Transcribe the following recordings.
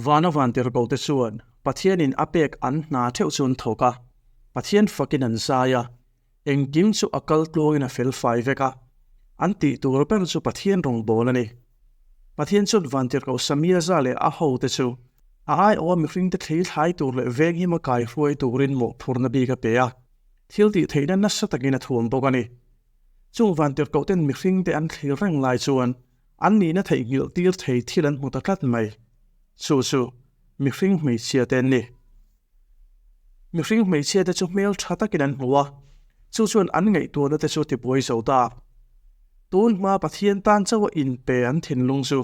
Vana vantirhkohte chuan Pathianin a pek an hna theuh chu an thawk a, Pathian fakin an zai a, engkim chu a kal tluangin a fel fai vek a, an tih tur ber chu Pathian rawngbâwl a ni. Pathian chuan vantirhkoh Samiaza leh a hote chu a aiawha mihringte thli thlai tur leh venghima kai hruai turin mawhphurhna bik a pe a, thil tih theihna nasa takin a thuam bawk a ni. Chung vantirhkohten mihringte an thlir reng lai chuan an nihna theihnghilh tir thei thil an hmu ta tlat mai. Chu chu mihring hmeichhia te an ni. Mihring hmeichhia te chu hmel tha takin an hmu a, chu chuan an ngaihtuahna te chu a tibuai zo ta. Tun hma Pathian tan chauha inpe an thinlung chu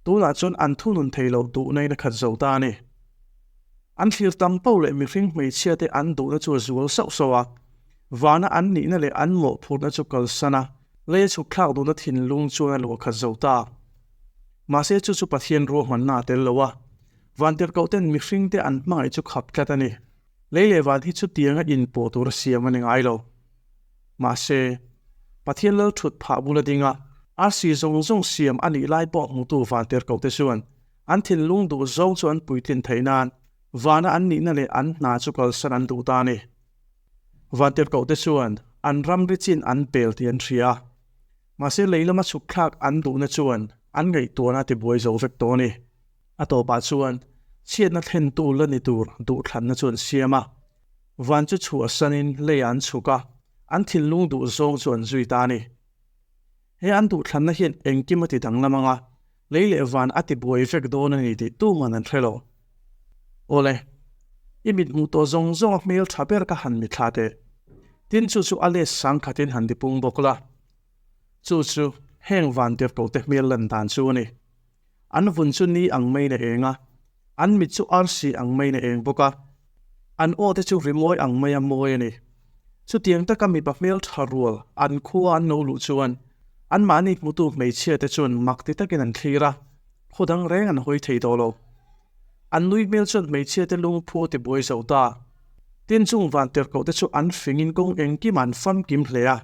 tunah chuan an thunun thei loh duhna in a khat zo ta a ni. An thlir tam poh leh mihring hmeichhia te an duhna chu a zual sauh sauh a, vana an nihna leh an mawhphurhna chu kalsan a, lei a chhuk thlak duhna thinlung chuan a luah khat zo ta. Mahse chu chu Pathian ruahmanna a tel lo a, Vantirhkohten mihringte an hmangaih chu khap tlat a ni. Lei leh van hi chutianga inpawh tur a siam a ni ngai lo. Mahse, Pathian lal thut phah bula dinga arsi zawng zawng siam a nih lai pawh hmutu vantirhkohte chuan an thinlung duh zawng chu an puitlin theih nan vana an nihna leh an hna chu kalsan an duh ta a ni. Vantirhkohte chuan an ramri chin an pel tih an hria a. Mahse, lei lama chhuk thlak an duhna chuan an ngaihtuahna a tibuai zo vek tawh a ni. A tawpah chuan chhiatna thlentu la ni tur duhthlanna chu an siam a, van chu chhuahsanin leiah an chhuk a, an thinlung duh zawng chu an zui ta a ni. He an duhthlanna hian engkim a ti danglam ang a, lei leh van a ti buai vek dawn a ni tih tuman an hre lo. Awle, i mit hmuh tawh zawng zawng a hmel tha ber ka han mithla teh. Tin chu chu a let sang khatin han tipung bawk la. Chu chu heng van tirhkohte hmel lan dan chu a ni. An vun chu ni ang maiin a eng a, an mit chu arsi ang maiin a eng bawk a, an aw te chu rimawi ang maia mawi a ni. Chutiang taka mipa hmel tha rual an khua an lo luh chuan anmahni hmutu hmeichhia te chuan mak ti takin an thlir a, khaw dang reng an hawi thei tawh lo. An nui hmel chuan hmeichhia te lungphu a tibuai zo ta. Tin chung vantirhkoh te chu an fingin kawng engkimah an famkim hle a,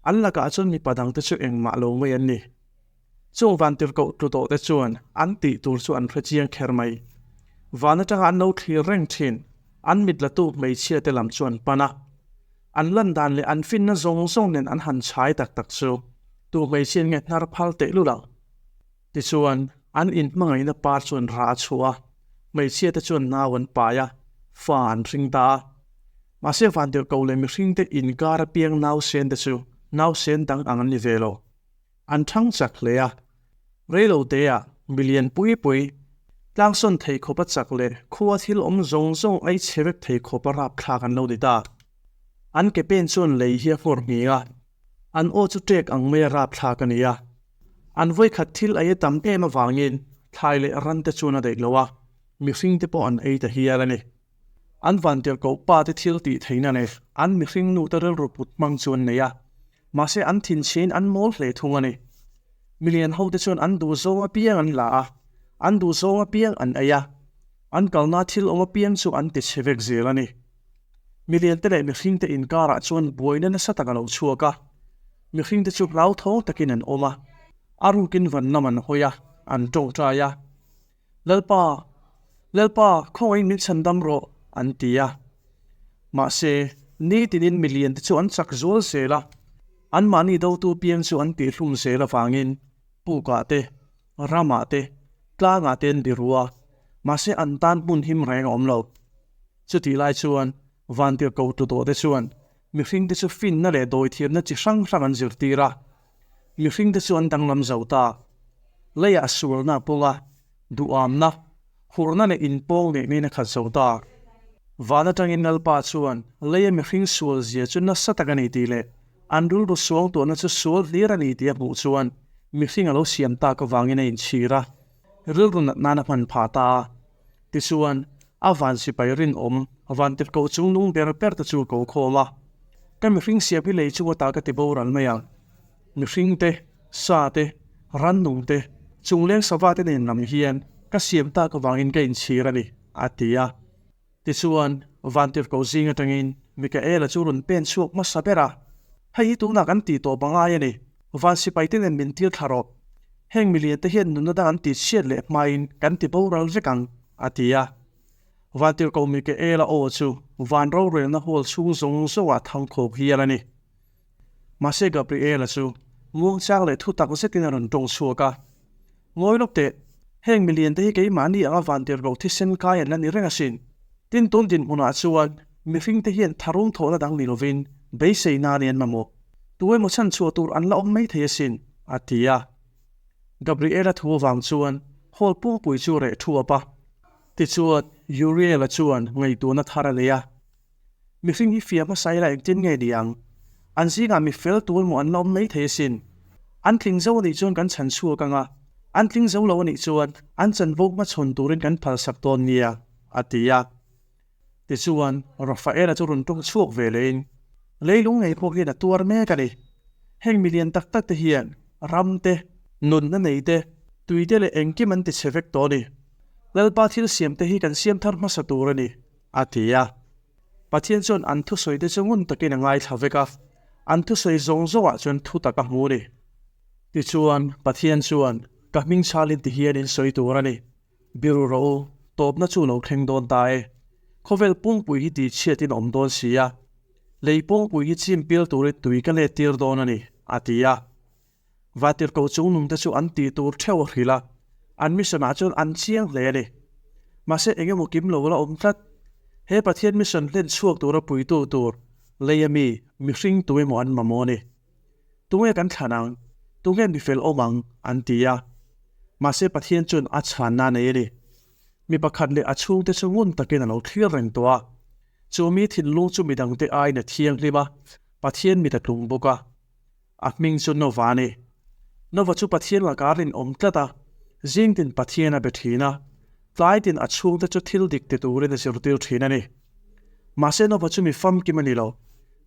an lakah chuan mipa dang te chu engmah lo mai an ni. Chung vantirhkoh tlu tawh te chuan an tih tur chu an hre chiang kher mai. Van atanga an lo thlir reng thin, an mit latu hmeichhia te lam chu an pan a. An lan dan leh an finna zawng zawng nen an han chhai tak tak chu tu hmeichhian nge hnar phal teh lul ang? Tichuan, an inhmangaihna par chu an rah a chhuah a, hmeichhia te chuan nau an pai a, fa an hring ta a. Mahse vantirhkoh leh mihringte inkar apiang nausen te chu nausen dang ang an ni ve lo. An thang chak hle a, reilo teah milian pui pui, tlangsawn thei khawpa chak leh khua thil awm zawng zawng ei chhe vek thei khawpa rapthlak an lo ni ta. An ke pen chuan lei hi a nghawr nghing a, an aw chu ṭek ang maia rapthlak a ni a. An vawikhat thil ei a tam em avangin thlai leh ran te chuan a daih lo a, mihring te pawh an ei ta hial a ni. An vantirhkoh pa te thil tih theihna leh an mihring nu te rilru put hmang chu an nei a, mahse an thinchhiain an mawl hle thung a ni. Milian hote chuan an duh zawng apiang an la a, an duh zawng apiang an ei a, an kalna thil awm apiang chu an ti chhe vek zel a ni. Milian te leh mihring te inkarah chuan buaina nasa tak a lo chhuak a, mihring te chu hlauthawng takin an awm a, a rukin van lam an hawi a, an tawngtai a. Lalpa, Lalpa, khawngaih min chhan dam rawh, an ti a. Mahse, nitinin milian te chu an chak zual zel a, anmahni dotu piang chu an tihhlum zel avangin pukah te, ramah te, tlangah te an biru a, mahse an tan hmun him reng a awm lo. Chutih lai chuan vantirhkoh tlu tawh te chuan mihringte chu finna leh dawithiamna chi hrang hrang an zirtir a, Mihringte chu an danglam zo ta. Leiah sualna a pawng a, duhamna, hurna leh inpawng leh ngeina khat zo ta. Van atangin Lalpa chuan leia mihring sual zia chu nasa tak a ni tih leh an rilru suangtuahna chu sual hlir a ni tih a hmuh chuan mihring a lo siam tak avangin a inchhir a, rilru nat nan a hman phah ta a. Tichuan, a van sipai rinawm, vantirhkoh chungnung ber ber te chu a ko khawm a. Ka mihring siam hi lei chu ata ka ti boral mai ang. Mihring te, sa te, rannung te, chungleng sava te nen lam hian ka siam tak avangin ka inchhir a ni, a ti a. Tichuan, vantirhkoh zing atangin Mikaela chu rawn pen chhuak hmasa ber a, Hei hi tunah kan tih tawp a ngai a ni, van sipai te nen min tir thla rawh. Heng milian te hian nunna dang an tih chhiat leh hmain kan ti boral vek ang, a ti a. Vantirhkoh Mikaela aw chu van rorelna hall chhung zawng zawngah thangkhawk hial a ni. Mahse Gabriela chu muangchang leh thu tak zetin a rawn tawng chhuak a, Ngawi lawk teh, heng milian te hi keimahni anga vantirhkoh thisen kai an la ni reng asin. Tin tun dinhmunah chuan mihring te hian tharum thawhna dang ni lovin beisei nan an mamawh. Tu emaw chhan chhuah tur an la awm mai thei asin, a ti a. Gabriela thu avang chuan hall pungpui chu reh thuap a. Tichuan Uriel-a chuan ngaihtuahna thar a nei a. Mihring hi fia hmasa ila engtin nge ni ang? An zingah mi fel tur maw an la awm mai thei asin. An tling zo anih chuan kan chhan chhuak ang a, an tling zo lo anih chuan an chanvo hmachhawn turin kan phalsak dawn nia, a ti a. Tichuan, Rafaela chu rawn tawng chhuak ve lehin, Leilung ngei pawh hian a tuar mek a ni. Heng milian tak tak te hian ram te, nunna nei te, tui te leh engkim an ti chhe vek tawh a ni. Lalpa thil siam te hi kan siam thar hmasa tur a ni. A ti a. Pathian chuan an thusawi te chu ngun takin a ngaithla vek a, an thusawi zawng zawngah chuan thu tak a hmu a ni. Tichuan, Pathian chuan, Ka hming chhalin ti hian in sawi tur a ni. Biru rawh u, tawpna chu lo thleng dawn ta e. Khawvel pungpui hi tihchhiatin a awm dawn si a. Lei pungpui hi chim pil turin tui ka let tir dawn a ni, a ti a. Vatirhkoh chungnungte chu an tih tur theuh a hrilh a, an mission ah chuan an chiang hle a ni. Mahse eng emaw kim lo la awm tlat. He Pathian mission hlen chhuak tura puitu tur lei a mi, mihring tu emaw an mamawh a ni. Tunge kan thlan ang? Tunge mifel awm ang? an ti a. Mahse Pathian chuan a chhanna a nei a ni. Mi pakhat leh a chhungte chu ngun takin a lo thlir reng tawh a. Chu mi thinlung chu midangte aiin a thianghlim a, Pathian mit a tlung bawk a. A hming chu Nova a ni. Nova chu Pathian lakah a rinawm tlat a, zingtin Pathian a be thin a, tlaitin a chhungte chu thil dik ti turin a zirtir thin a ni. Mahse Nova chu mi famkim a ni lo,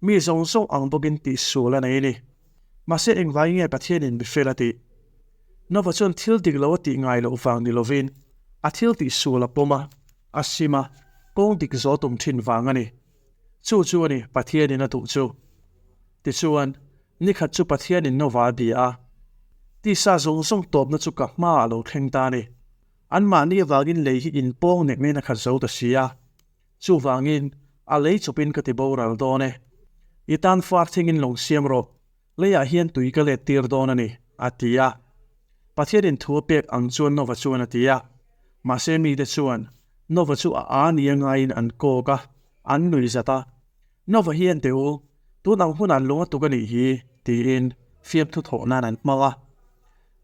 mi zawng zawng ang bawkin tihsual a nei a ni. Mahse engvai nge Pathianin mi fel a tih? Nova chuan thil dik lo a tih ngai loh vang ni lovin a thil tihsual a pawm a, a sim a, kawng dik zawh tum thin vang a ni. Chu chu a ni Pathianin a duh chu. Tichuan, nikhat chu Pathianin Nova a bia a. Tisa zawng zawng tawpna chu ka hmaah a lo thleng ta a ni. Anmahni avangin lei hi inpawng nek maiin a khat zo ta si a. Chuvangin, a lei chawpin ka ti boral dawn e. I tan far thingin lawng siam rawh, leiah hian tui ka let tir dawn a ni, a ti a. Pathianin thu a pek ang chuan Nova chuan a ti a. Mahse mite chuan Nova chu a a nia ngaiin an kawk a, an nui zat a. Nova hian teh u, tun ang hunah lung a tuk a nih hi, tiin fiamthu thawh nan an hmang a.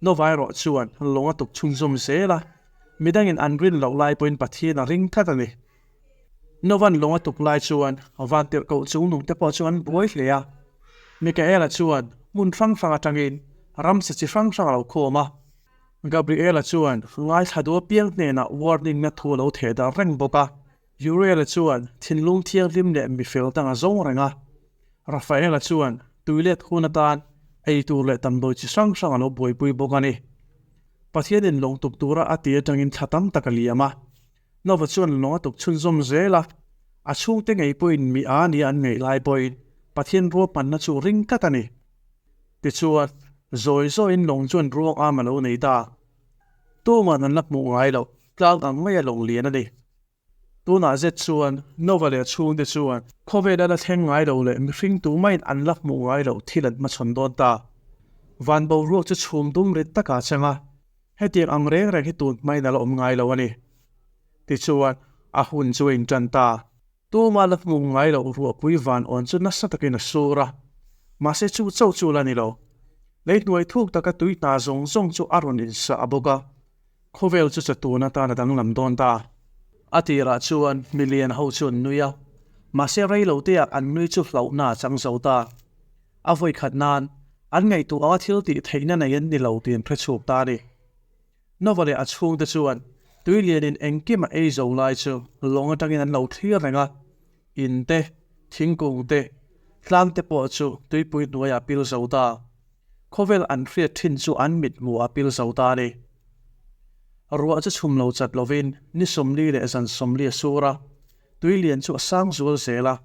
Nova erawh chuan lung a tuk chhunzawm zel a, midangin an rin loh lai pawhin Pathian a ring tlat a ni. Nova'n lung a tuk lai chuan vantirhkoh chungnungte pawh chu an buai hle a. Mikaela chuan hmun hrang hrang atangin ramsa chi hrang hrang a lo khawm a. Gabriela chuan ngaithla duh apiang hnenah warning na thu a lo theh darh reng bawk a. Uriela chuan thinlung thianghlim leh mifel dang a zawng reng a. Rafaela chuan tuilet hun atan ei tur leh damdawi chi hrang hrang a lo buaipui bawk a ni. Pathianin lawng tuk tura a ti atangin thla tam tak a liam a. Nova chuan lawng a tuk chhunzawm zel a, a chhungte ngei pawhin mi a nia an ngaih lai pawhin Pathian ruahmanna chu ring tlat a ni. Tichuan, zawi zawiin lawng chuan ruang am a lo nei ta. Tuman an la hmuh ngai loh, tlang ang maia lawng lian a ni. Tunah zet chuan Nova leh a chhungte chuan khawvela la thleng ngai lo leh mihring tumaiin an la hmuh ngai loh thil an hmachhawn dawn ta. Van boruak chu chhum dum rit takah a chang a, Hetiang ang reng reng hi tun hmain a la awm ngai lo a ni. Tichuan, a hun chu a intan ta. Tuma la hmuh ngai loh ruahpui van awn chu nasa takin a sur a. Mahse chu chauh chu la ni lo. Lei hnuai thuk taka tui hna zawng zawng chu a rawn insah a bawk a. Khawvel chu chatun atan a danglam dawn ta. A tirah chuan milian ho chu an nui a. Mahse rei lo teah an nui chu hlauhna a chang zo ta. A vawi khat nan, an ngaihtuah anga thil tih theihna nei an ni lo tih an hre chhuak ta a ni. Nova leh a chhungte chuan tui lianin engkim a ei zo lai chu lawng atangin an lo thlir reng a, in te, thingkung te, tlang te pawh chu tuipui hnuaiah pil zo ta. Khawvel an hriat thin chu an mit hmuhah pil zo ta a ni. Ruah chu chhum lo chat lovin ni 40 leh zan 40 a sur a, tui lian chu a sang zual zel a.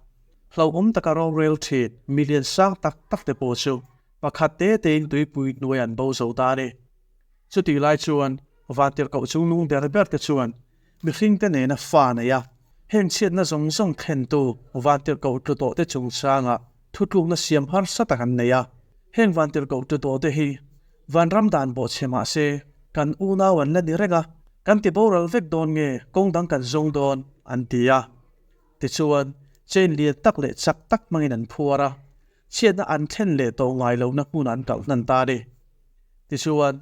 Hlauhawm taka rorel thin milian sang tak tak te pawh chu pakhat te tein tuipui hnuai an bo zo ta a ni. Chutih lai chuan vantirhkoh chungnung ber ber te chuan mihringte nena fa nei a, heng chhiatna zawng zawng thlentu vantirhkoh tlu tawhte chungchangah thutlukna siam harsa tak an nei a. Heng vantirhkoh tlu tawhte hi vanram dan bawhchhe mah se kan unau an la ni reng a, kan ti boral vek dawn nge kawng dang kan zawng dawn an ti a. Tichuan, chain lian tak leh chak tak hmangin an phuar a, chhiatna an thlen leh tawh ngai lohna hmunah an kalh hnan ta a ni. Tichuan,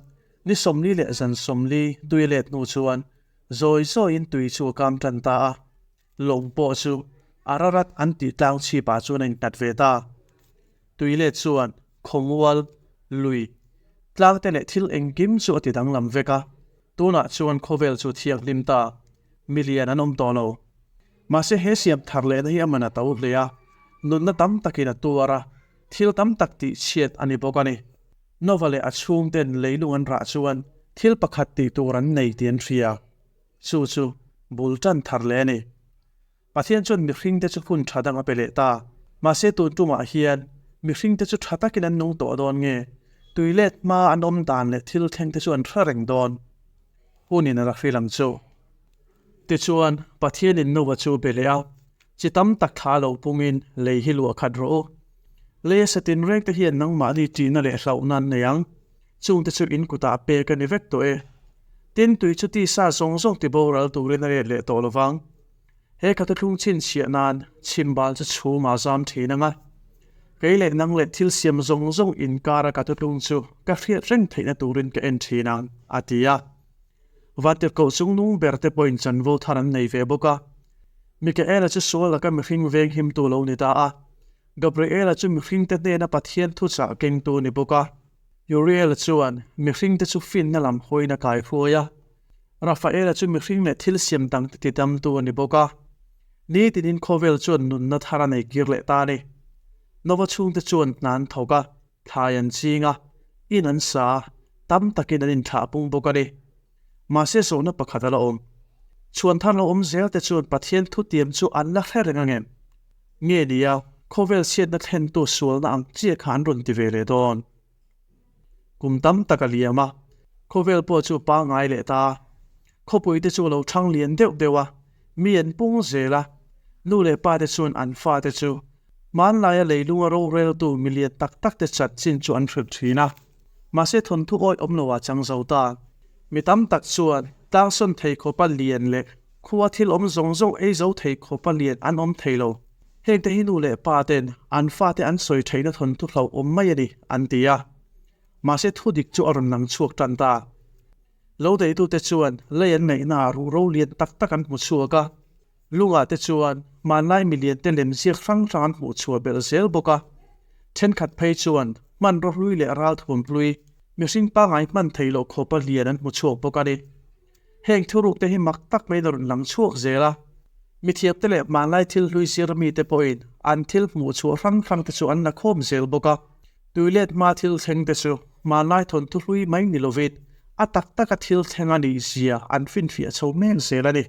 ni 40 leh zan 40 tui a let hnu chuan zawi zawiin tui chu a kam tan ta a, lawng pawh chu Ararat an tih tlang chhipah chuan a innghat ve ta. Tui let chuan khawmual, lui, tlangte leh thil engkim chu a ti danglam vek a, tunah chuan khawvel chu thianghlim ta, milian an awm tawh lo. Mahse he siam thar lehna hi a man a to hle a, nunna tam takin a tuar a, thil tam tak tih chhiat a ni bawk a ni. Nova leh a chhungten leilung an rah chuan thil pakhat tih tur an nei tih an hria. Chu chu bul tan thar leh a ni. Pathian chuan mihringte chu hun tha dang a pe leh ta. Mahse tun tumah hian mihringte chu tha takin an nung tawh dawn nge? Tui let hma an awm dan leh thil thlengte chu an hre reng dawn. Hunin a la hrilh ang chu. Tichuan, Pathianin Noah chu be leh a, Chi tam tak thla lo pungin lei hi luah khat rawh u. Leia satin rengte hian nangmahni ṭihna leh hlauhna an nei ang. Chungte chu in kutah pek a ni vek tawh e. Tin, tui chu tisa zawng zawng ti boral turin a let leh tawh lo vang. He ka thuthlung chhinchhiah nan chhimbal chu chhum a zam thin ang a. Kei leh nang leh thil siam zawng zawng inkara ka thuthlung chu ka hriat reng theihna turin ka en thin ang, a ti a. Vantirhkoh chungnung ber te pawhin chanvo thar an nei ve bawk a. Mikaela chu sual laka mihring veng himtu lo ni ta a. Gabriela chu mihringte hnena Pathian thuchah kengtu ni bawk a. Uriela chuan mihringte chu finna lam hawiin a kaihruai a. Rafaela chu mihring leh thil siam dangte tidamtu a ni bawk a. Nitinin khawvel chuan nunna thar a nei kir leh ta a ni. Nova chhungte chuan hna an thawk a. Thlai an ching a, in an sa a, tam takin an inthlah pung bawk a ni. Mahse zawhna pakhat a la awm. Chhuan thar lo awm zel te chuan Pathian thutiam chu an la hre reng angem? Nge nia, khawvel chhiatna thlentu sualna ang chiah kha an rawn ti ve leh dawn. Kum tam tak a liam a, khawvel pawh chu pangngai leh ta a. Khawpui te chu a lo thang lian deuh deuh a, mi an pung zel a, nu leh pa te chuan an fa te chu hmanlaia leilunga roreltu milian tak tak te chat chin chu an hrilh thin a. Mahse thawnthu awi awm lo ah chang zo ta. Mi tam tak chuan tlangsawn thei khawpa lian leh khua thil awm zawng zawng ei zo thei khawpa lian an awm thei lo. Heng te hi nu leh pa ten an fa te an sawi theihna thawnthu hlauhawm mai a ni an ti a. Mahse thudik chu a rawn lang chhuak tan ta. Lo deitute chuan lei an ngaihnaah ruhro lian tak tak an hmu chhuak a, lungah te chuan hmanlai miliante lem ziak hrang hrang an hmuh chhuah belh zel bawk a. Thenkhat phei chuan hmanraw hlui leh ralthuam hlui, mihring pangngai hman theih loh khawpa lian an hmu chhuak bawk a ni. Heng thurukte hi mak tak maiin a rawn lang chhuak zel a. Mithiamte leh hmanlai thil hlui zir mite pawhin an thil hmuh chhuah hrang hrangte chu an la khawm zel bawk a. Tuilet hma thil thleng te chu hmanlai thawnthu hlui mai ni lovin a tak taka thil thleng a nih zia an finfiah chho mek zel a ni.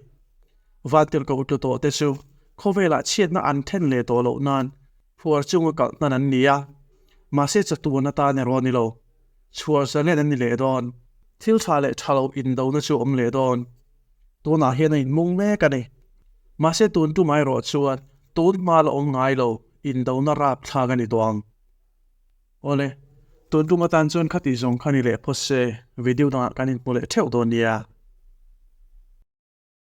Vantirhkoh tlu tawh te chu khawvelah chhiatna an then leh tawh loh nan phuar chunga kalh hnan an ni a, mahse chatuan atan erawh a ni lo. Chhuar zalen an ni leh dawn. Thil tha leh tha lo indona chu a awm leh dawn. Tunah hian a inmung mek a ni. Mahse tun tumah erawh chuan tun hma la awm ngai lo indona rapthlak a ni tawh ang. Awle, tun tum atan chuan khati zawng kha ni leh phawt se, video dangah kan inhmu leh theuh dawn nia.